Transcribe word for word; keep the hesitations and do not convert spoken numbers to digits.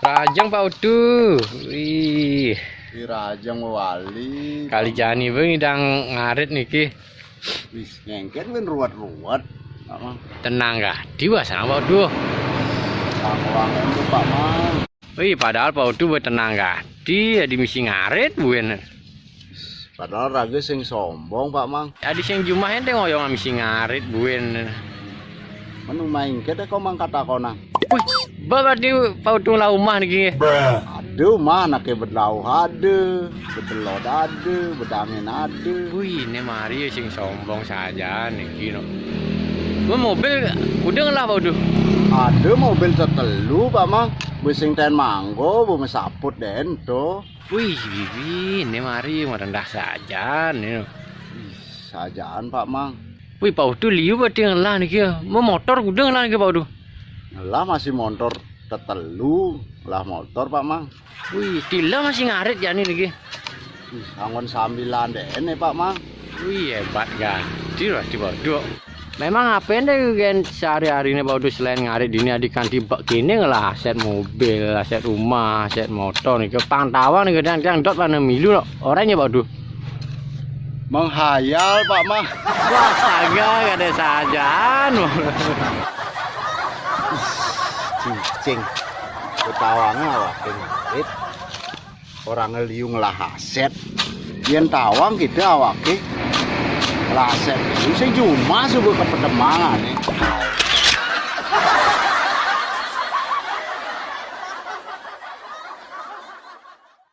Rajang Pak Udu. Wih. Di Rajang wali. Kali jani baé ngidang ngarit niki. Wis ngéngkén win ruwet-ruwet. Heeh. Tenang kah? Diwasana Pak Udu. Wang-wang itu Pak Mang. Wih, padahal Pak Udu baé tenang kah? Dia di misi ngarit buin. Padahal raga sing sombong, Pak Mang. Adi sing jumah énté ngoyong misi ngarit buin. Menu main kita kok mangkat takonan. Wih, bakat di Pak Udu lah umah niki. Aduh, mah anaké bedlau ada, bedelot ada, bedangin ada. Wih, ini mari sing sombong saja niki no. Gua mobil udah ngelah Pak Udu. Ada mobil tetelu, Pak Mang. Busing ten manggo, bu mesaput den to. Wih, bibi, ini mari merendah saja nih. Ih, sajaan, Pak Mang. Wih, Pak Udu liu berarti ngelah niki ya. Mau motor kuda ngelah niki, Pak Udu. Ngelah masih motor tetelu, ngelah motor, Pak Mang. Wih, tila masih ngarit jani niki. Ih, anggon sambilan deh ini, Pak Mang. Wih, hebat gah. Tila, Pak Udu. Memang apa yang deh gen sehari-hari ini Pak Udu selain ngarit dini adi kanti bak kini ngelah aset mobil, aset rumah, aset motor nih. Pang tawang nih gedang tiang dot mana milu lo. Orangnya Pak Udu. Menghayal, Pak Mang. Wah, saga gak ada sajaan. Cicing. Ketawangnya awak ngarit. Orang liu ngelah aset. Yén tawang kita awake ngelah aset. Itu sing jumah suka ke pedemangan nih.